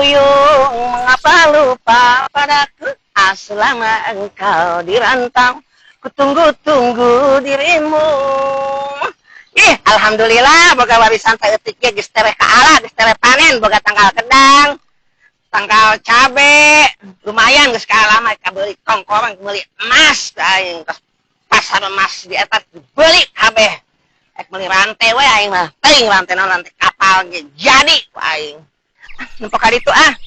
Buyung, mengapa lupa padaku? Ah, selama engkau di rantau, kutunggu-tunggu dirimu. Ih, alhamdulillah boga warisan saeutik ge, geus tereh kaala, geus tereh panen, boga tangkal kedang, tangkal cabe, lumayan geus kaala mah, kabeuli kongkorang, meuli emas aing, tos pasar emas di eta dibeli kabeh. Ek meuli rantai we aing mah, teuing rantai naon, rantai kapal ge jadi ku aing. Ah, nempo ka ditu ah.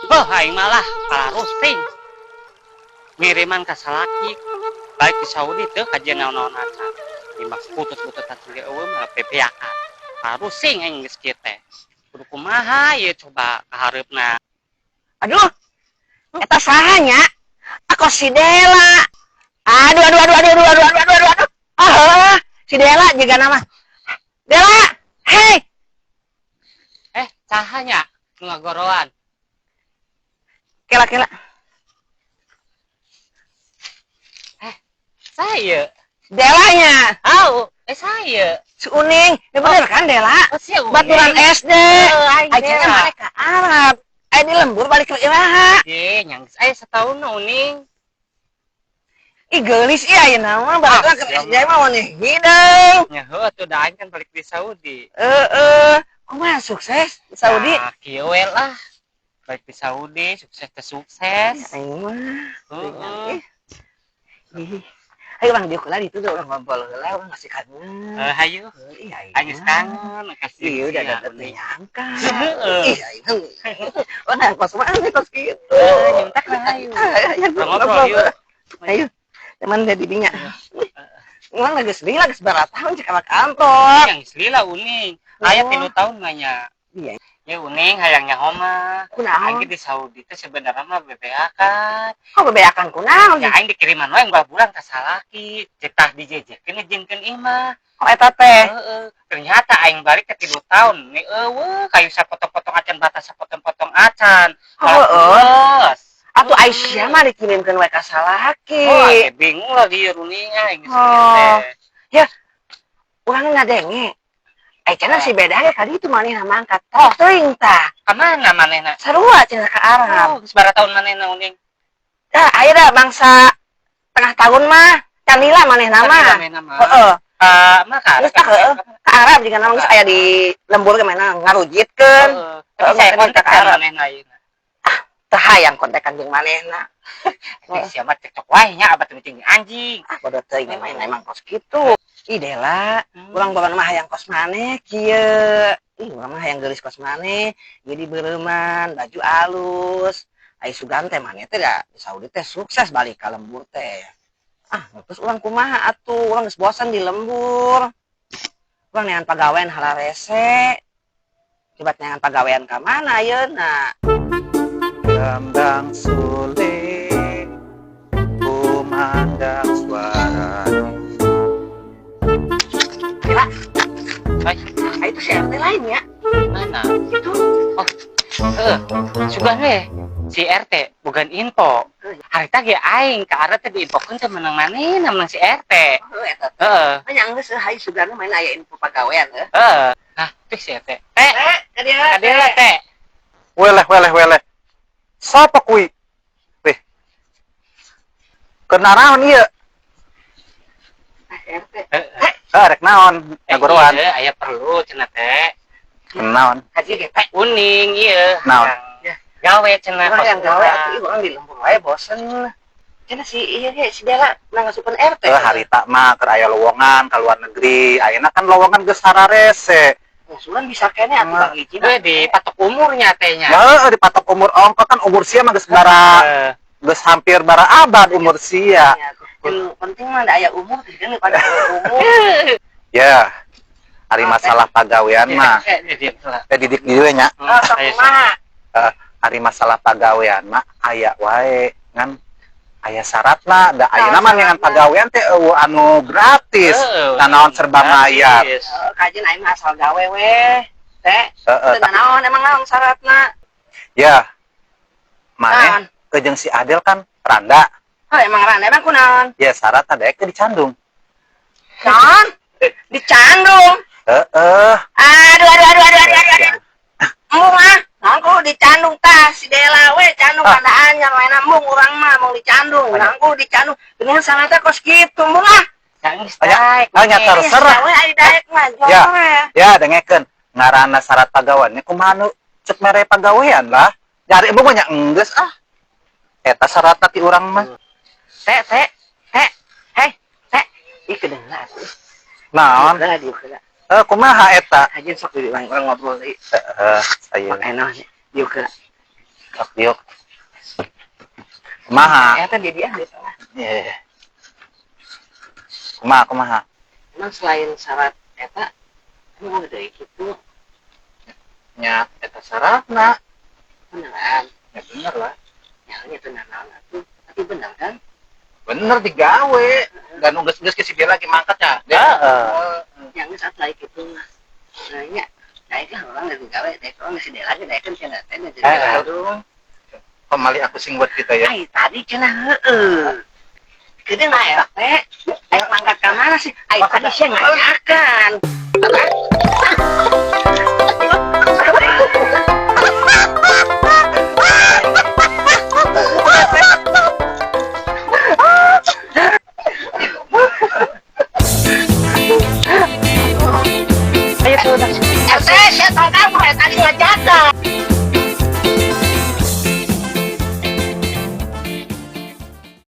Oh, aing malah palarusing. Ngiriman ka salaki balik di Saudi teu kajian naon-naon acan. Timbang putut-pututan ge eueuh malah pepeakan. Parusing aing geus kieu teh. Kudu kumaha ieu coba kahareupna. Aduh. Eta saha nya? Aku si Dela. Aduh, aduh, aduh, aduh, aduh, aduh, aduh, aduh, aduh. Ah, si Dela juga nama. Dela, hei. Saha nya nu ngagoroan? Kela, kela. Saya. Delanya. Au, saya. Si Uning, ya bener kan Dela? Oh, si Uning. Baturan SD. Oh, aing Aing cenah Dela. mereka Arab. Aing di lembur balik ke Iraha. Ye, nyang geus aya satahun na Uning. Ih, geulis ieu ayeuna mah balik Ah, ke siap. SD mah wani hideung. Nya heuh atuh da aing kan balik di Saudi. Heeh. Kumaha sukses di Saudi? Nah, kieu we lah. Balik di Saudi, sukses teh sukses. Aing mah. Heeh. Ih. Ayo urang dieu heula ditu urang ngobrol heula, urang masih kangen. Hayu. Iya, aing Aing geus mah. kangen kasih. Iya, udah sia, ada Uning. nyangka. Heeh. Iya, aing. Oh, nah, pas mana kos kitu. Nyuntak lah hayu. Ayo, Urang ngobrol yuk. Ayo. Teman dia didinya. Urang lagi sedih lagi seberapa tahun cek sama kantor. Yang lila Uning. Aya Oh. 3 tahun mah nya. Iya. Ya Uning hayang nyaho mah. Kunaon? Aing di Saudi teh sebenarnya mah bebeakan. Kok bebeakan kunaon? Ya aing dikiriman wae unggal bulan ka salaki. Cetah dijejekeun ngejinkeun imah. Oh eta teh. Heeh. Ternyata aing balik ke 3 tahun. Nih eueuh kayu sapotong-potong acan batas sapotong-potong acan. Oh, heeh. Terus. Atuh Aisyah mah dikirimkeun we ka salaki. Oh, aing bingung lah dia Uning aing geus Oh. teh. Ya, urang ngadenge. Cenah si beda ge kali itu manehna mangkat. Oh, teuing tah. Ka mana manehna? Sarua cenah ka Arab. Oh, geus bara tahun manehna Uning? Tah, aya da bangsa tengah tahun mah. Canila manehna mah. Canila manehna mah. Heeh. Ka mah ka Geus tah heueuh. Ka Arab jigana mah geus aya di lembur ge manehna ngarujitkeun. Heeh. Tapi saya Heeh, kontak ka Arab. manehna ayeuna. Ah, teu hayang kontekan jeung manehna. Eh, sia mah cekcok wae nya abah teh jeung anjing. Ah, bodoh teuing mah emang kos kitu. Ih, Dela, urang bawa mah hayang kos maneh kieu. Ih, urang mah hayang geulis kos maneh, jadi beureuman, baju alus. Ai sugan teh maneh teh da di Saudi teh sukses balik ka lembur teh. Ah, terus urang kumaha atuh? Urang geus bosan di lembur. Urang neangan pagawean halarese. Coba neangan pagawean ka mana ayeuna? Gambang suling kumandang suaranya. Gila. Hai. Ah, itu si RT lain ya? Mana? Itu. Oh, heeh. Sugan we. Si RT bukan info. Harita ge aing ka RT diinfokeun teh menang manehna menang si RT. Heeh, eta teh. Heeh. Mah geus hayu sugan mah main aya info pagawean heuh. Heeh. Nah, tuh si RT. Teh, Ka dieu. ka dieu lah, teh. Weleh weleh weleh. Sapa kuwi? Weh. Keur naon ieu? Ah, RT. Heeh. Ah, rek naon? Ngagoroan. Iya, aya perlu cenah teh. Naon? Ka dieu ge teh. Uning ieu. Naon? Hayang gawe cenah. Urang yang gawe atuh ih urang di lembur wae bosen. Cenah si ieu ge si Dela nangasupan RT. Eh, harita mah keur aya lowongan ka luar negeri. Ayeuna kan lowongan geus hararese. Usulan bisa kene atuh Bang Ijin. Gue dipatok umurnya tehnya. Ya heueuh dipatok umur ongko kan umur sia mah geus bara Heeh. geus hampir bara abad umur sia. Ya, yang penting mah aya umur kan pada umur. Ya. Ari masalah pagawean mah. Didik dieu nya. Oh, sok kumaha? Ari masalah pagawean mah aya wae ngan aya syaratna da ayeuna mah neangan pagawean teh eueuh anu gratis. Heeh, Nanaon serba mayar. gratis. Heeh, kajian aing mah asal gawe we. Teh, Heeh, teu nanaon emang naon syaratna? Ya. Maneh Naon? jeung si Adel kan randa. Oh, emang randa emang kunaon? Ya syaratna daek teh dicandung. Naon? Dicandung. Heeh. Aduh, aduh, aduh, aduh, aduh, aduh, aduh. Embung ah, nangku dicandung tah si Dela we candung Ah. kada anyar lain embung urang mah mau dicandung, Aya. nangku dicandung. Geus sanata kos kitu embung ah. Geus Aya, daek. ah, nya terserah. We ari daek mah Ya. we. Ya, dengekeun. Ngaranna syarat pagaweannya kumaha nu cek mere pagawean lah. Nyari embung mah nya enggeus ah. Eta syaratna ti urang mah. Teh, teh, teh, hei, teh. Ih kedengeran atuh. Naon? Diuk heula, diuk heula. Eh, kumaha eta? Aja sok di urang urang ngobrol deui. Heeh, saya Make naon diuk heula. Sok diuk. Kumaha? Eta dia dia dia salah. Iya. Kumaha, kumaha? Emang selain syarat eta emang udah gitu? Nya eta syaratna. Beneran? Ya bener lah. Ya itu naon atuh. Tapi bener kan? Bener digawe. Dan geus-geus ke si dia lagi mangkatnya. Heeh. Yang saat lagi gitu mah. Nah, nya daek lah orang geus gawe, daek orang geus lagi daek kan cenah teh jadi Eh, aduh. Pemali aku sing buat kita ya. Ai tadi cenah heueuh. Gede na RT, aing mangkat ka mana sih? Ai tadi sia ngajakan.